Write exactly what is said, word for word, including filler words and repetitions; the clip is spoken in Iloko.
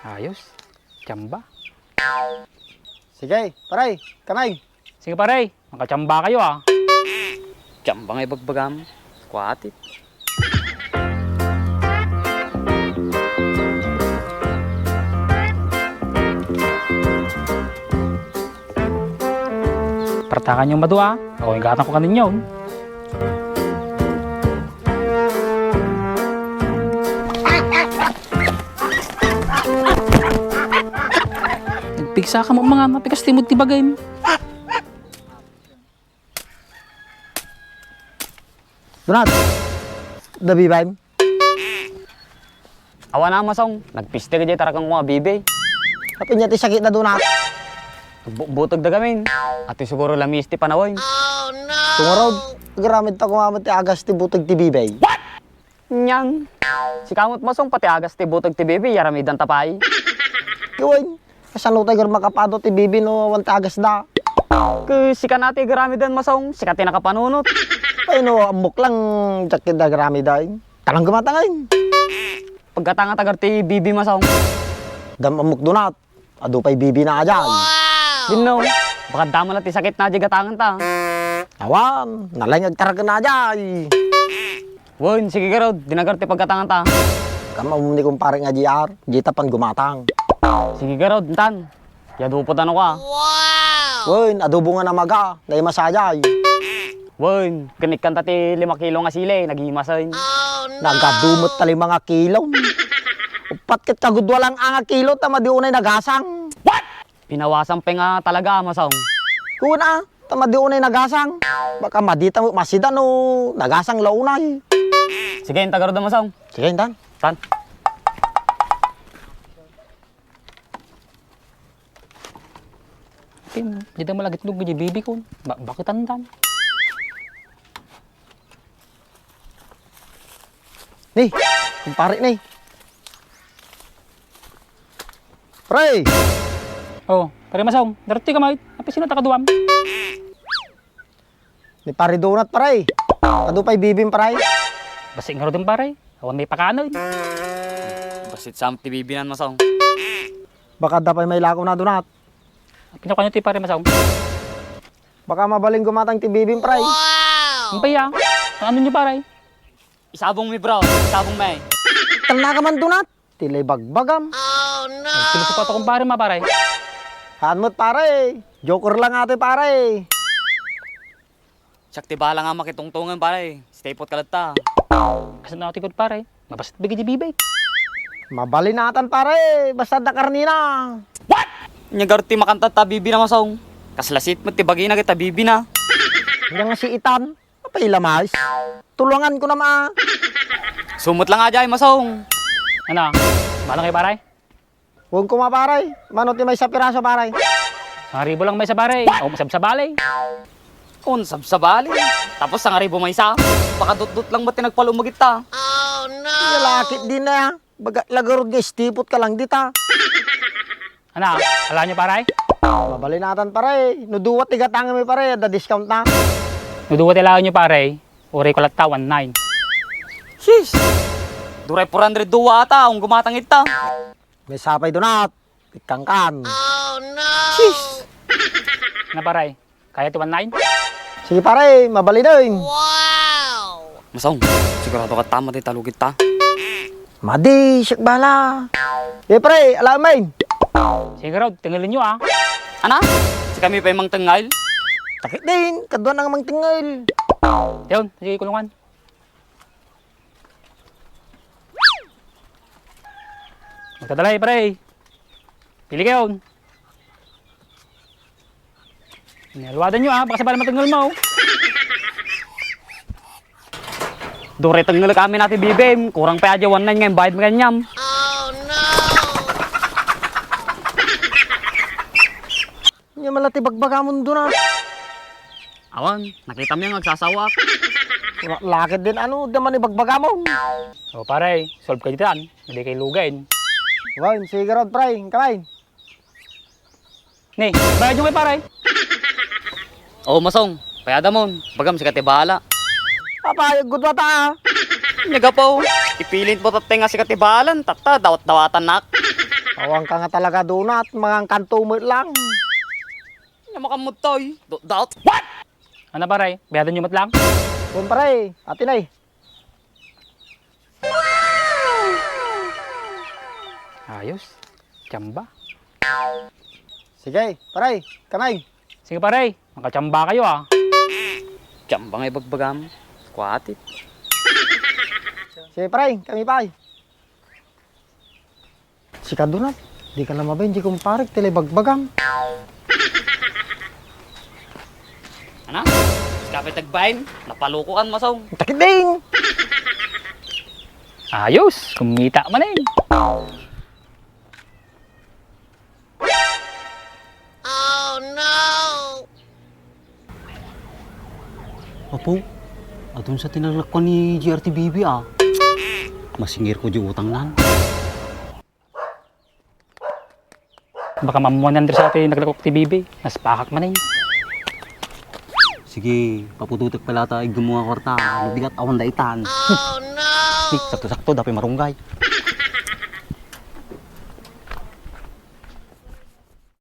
Ayos. Tsamba. Sige, pare, kamay. Sige, pare. Makachamba kayo, ah. Tsamba nga ibagbagam. Kuatit. Partakan yung madua. Ako yung gatang ko kaninyo. Nagpigsa ka mo, mga napikas timod ti bagay mo. Donat, da bibay? Awan a, Masong, nagpiste ka diay tarakang ko nga bibi. Apin nia ti sakit na, Donat? Nagbutbuteg da gamin. Ati siguro lamis ti panawen. Tungarod, agaramid ta kumamat ti agas ti buteg ti bibi. Nyang. Sika met, Masong, pati agas ti buteg ti bibi, yaramidan ta pay. Kiwen, kasano tayo gar makapado ti bibi no awan ti agas da? Ke sika na ti garamiden, Masong, sika ti nakapanunot. Pay no, ammok lang, diak ti da garamiden. Talang gumatangin. Pagkatanga tagar ti bibi, Masong. Dam ammok, Donat. Adu pay bibina a diay. Dinno, baka damo la ti sakit na diay gatangan ta. Awan, nalay nga agtaragen na diay. Wen, sige garud, dinagar ti paggatangan ta. Kamam ni kumpare nga G R, di ta pan gumatang. Sige garud, intan. Yadupo ta no ka. Wen, adobo nga namaga, naimas a diay. Wen, kenikkan ta ti lima kilo nga sili, nagimasen. Nagadumet ta lima nga kilo. Upat ket kagudua lang a nga kilo ta madi unay nagasang. What? Pinawasan pay nga talaga, Masong. Kuna, ta madi unay nagasang. Baka madi ta masida no nagasang la unay. Sige, inta garud, Masong. Sige, intan. Tan. Tim, di da malagitnog di bibi ko. Ba, bakit andan? Ni, kumpare ni. Pre! Oh, pare Masong, darti ka, mait. Api sino ta kaduam? Ni Pare Donat, pare. Adu pay bibim, pare. Basi nga rudin, pare. Awan may pakanon. Basit sam ti bibinan, Masong. Baka da pay may lako na, Donat. Pinakuha niyo ti pare Masong. Baka mabalin gumatang ti bibim, pare. Ang paya. Ang ano niyo, pare? Isabong mi, bro. Isabong mi. Tanda ka man, Donat. Ti lay bagbagam. Nagpilosopa to, kumpare, ma, pare. Haan met, pare. Joker lang ate, pare. Siak ti bala nga makitungtongan, pare. Stay put ka latta. Kasano ti gud, pare? Mabasit bigi di bibig. Mabalinatan, pare. Basta da karnina. What? Nyagar ti makanta ta bibi na, Masong. Kasla sit met ti bagina ket ta bibi na. Nga nga si Itan. Apay la mais? Tulungan ko na ma. Sumot lang a diay, Masong. Ano? Mano kayo, pare? Huwag ko ma, pare. Mano ti maysa piraso, pare? Sangaribo lang maysa, pare. O, masabsabali. On, sabsabali. Tapos sangaribo maysa. Pakadutdut lang ba ti nagpalumag ita? Yalakit din na. Baga lagarod nga istipot ka lang dita. Ano? Ala nyo, pare? Mabalinatan, pare. No duwa ti gatangem, pare, adda discount na. No duwa ti laen nyo, pare, uray ko latta, one nine. Sis! Duray four hundred duwa ata, ang gumatang ita. May sapay donat. Ikangkan. Sis! Na, pare. Kaya ti one nine? Sige, pare, mabalin. Masong, sigurado ka ta, madi talugit ta. Madi, siak bala. Eh, pare, alamay. Sige, Rod, tengelen nyo, ah. Ana? Si kami pay mangtengel? Takit din, kadua nang mangtengel. Yun, sige, kulungan. Magdadalay, pare. Pili kayo. Nialwadan nyo, ah, baka sabali matengel mo. Dure tengel kami nati bibim. Kurang pa aja one nine nga bayad mo kanyam. Nya mala ti bagbagamon duna. Awan, nakita mo yung agsasawak. Lakit din, ano, daman ni bagbagamon. O, pare, solve ka ditan. Hindi kayo lugain. Wan, sige, Rod, pare. Kamay. Ni, bayad yung may pare. O, Masong, payada mon. Bagam, sikat ti bala. Apa, yung gudwa ta, ah. Nagapaw, ipilin po tatay nga sikat ti balan. Tatta, dawat-dawatan nak. Awan ka nga talaga, Donat, mangan kanto met lang. Ania makan met toy? Dot, dot. What? Ano, pare? Bayadyo met lang? Wen, pare, atin ay. Ayos. Tsamba. Sige, pare, kamay. Sige, pare, makatsamba kayo, ah. Tsamba nga ibagbagam. Kuatit. Sige, pare, kami pa, ay. Sika, Donat, di ka na mabain, di kumparik, ti la ibagbagam. Ano? Sika pay tagbain, napalukokan masong. Takit din! Ayos, kumita man eh. Apo, adun sa tinaglakuan ni G R T B B, ah. Masingir ko di utang nan. Baka maammuan ni Andres ati naglakok ti B B. Naspakak man eh. Sige, papututek pala ta igummo nga kwarta. Ano bigat awan daitan. Oh, no! Eh, sakto-sakto, dapat marunggay.